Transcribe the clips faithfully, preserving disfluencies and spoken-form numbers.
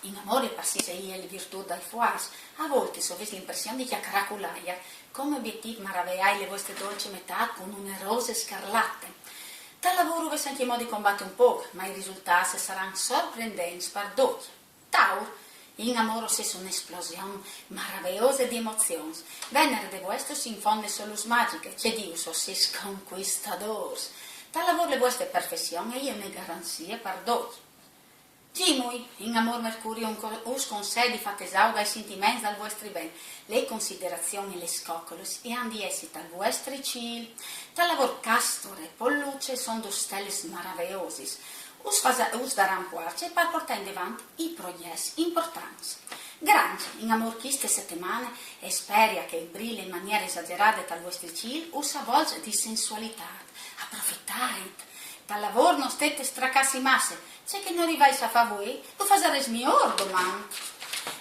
In amôr e par si se ie le virtût dai fuars, a voltis o vês l'impression di cjacarâ cul aiar, come obietîf maraveâi le vuestre dolce metât cun une rose scarlate. Tal lavôr o vês ancjemò di combati un pôc, ma i risultâts a saran sorprendents par ducj. Taur, in amôr o sês une esplosion maraveose di emozions. Venere de vuestris e infonde sôs lûs magjiche, ce dîus, o sês concuistadôrs. Tal lavôr le vuestre perfezion e je une garanzie par ducj. Zimui, in amôr Mercuri un co-, us consei di fâ tesâur dai sintiments dal vuestri ben. Le considerazion e lis cocolis e àn di jessi tal vuestri cîl. Tal lavôr Castore e Polluce a son dôs stelis maraveosis. Us fasa-, us daran puarce par puartâ indevant i progjets impuartants. Granç, in amôr cheste setemane e speria che il brîl in maniere esagerade tal vuestri cîl us avolç di sensualitât. Aprofitait! Tal lavôr no stait a stracâsi masse, ce che no rivais a fâ vuê, lu fasarês miôr doman.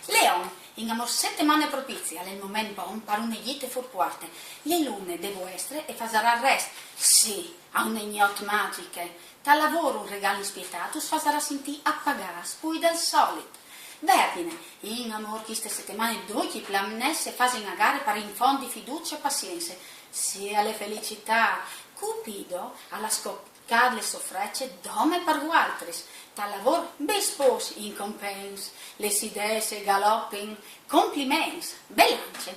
Leon, in amôr setemane propizie, al è il moment bon par une gjite fûr puarte. Le lune de vuestre e fasarà rest, sì, a une gnot magjiche. Tal lavôr un regâl inspietât us fasarà sintî apagâts plui dal solit. Vergjine, in amôr cheste setemane ducj i planets a fasin a gare par infondi fiducie e pazience. Sì, a la felicitât, Cupido al à scocât le sô frece dome par vualtris. Tal lavôr, bêçs pôcs incompens, lis ideis a galopin, compliments, Belance.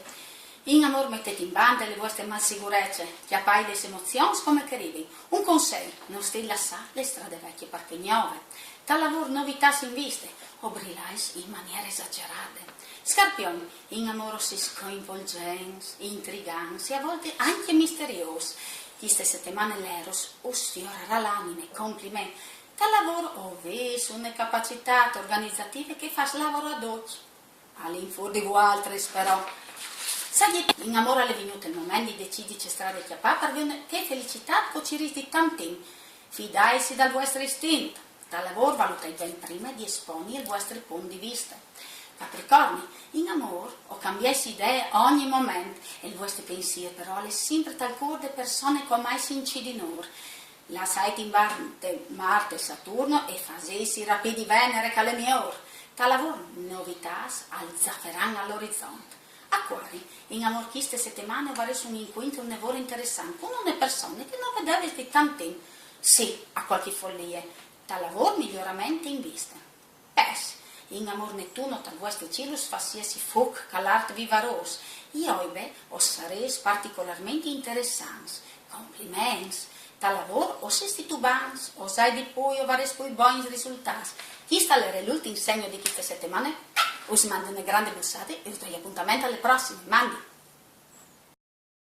In amôr metêt in bande le vuestre malsigurece, cjapait lis emozions come che a rivin. Un consei, no stait a lassâ le strade vecje par chê gnove. Tal lavôr novitâts in viste, o brilais in maniere esagerade. Scarpion, in amôr o sês coinvolgjents, intrigants e a voltis ancje misteriôs. Cheste setemane l'Eros us sfiorarà l'anime, compliments. Tal lavôr o vês une capacitât organizative che e fâs lavorâ ducj. Al è in fûr di vualtris, però. Sagjitari, in amôr al è vignût il moment di decidi ce strade cjapâ par vê une felicitât che o cirîs di tant timp. Fidaitsi dal vuestri istint. Tal lavôr valutait ben prime di esponi il vuestri punt di viste. Capricorni, in amôr o cambiais idee ogni moment e il vuestri pensîr però al è simpri tal cûr de persone che o amais incidinôr. Lassait in bande Marte e Saturno e fasêtsi rapî di Venere che al è miôr. Tal lavôr novitâts a zaferan al orizont. Acuari, in amôr cheste setemane o varês un incuintri une vore interessant cun une persone che no vedevis di tant timp. Sì, a cualchi folie. Tal lavôr miglioraments in viste. Pes, in amôr Netuno tal vuestri cîl us fâs jessi fûc che al art vivarôs. Joibe, o sarês particolarmentri interessants. Compliments! Tal lavôr o sês titubants, osait di plui, o varês plui bogns risultâts. Chest al jere l'ultin segno di cheste setemane. Us mandi une grande bussade e us doi apontament a la prossime. Mandi!